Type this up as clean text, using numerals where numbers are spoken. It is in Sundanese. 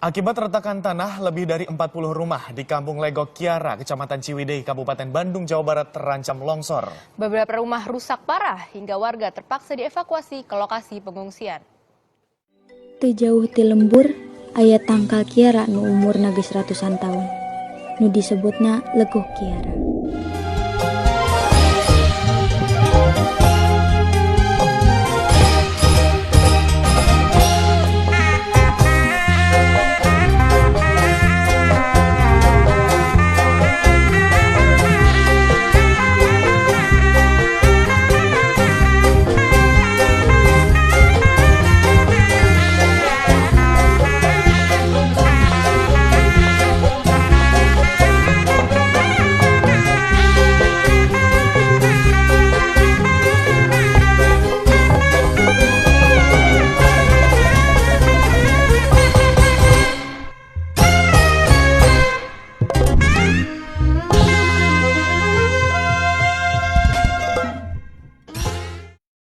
Akibat retakan tanah, lebih dari 40 rumah di Kampung Legok Kiara, Kecamatan Ciwidey, Kabupaten Bandung, Jawa Barat terancam longsor. Beberapa rumah rusak parah hingga warga terpaksa dievakuasi ke lokasi pengungsian. Teu jauh ti lembur aya tangkal kiara nu umurna geus ratusan tahun. Nu disebutna Legok Kiara.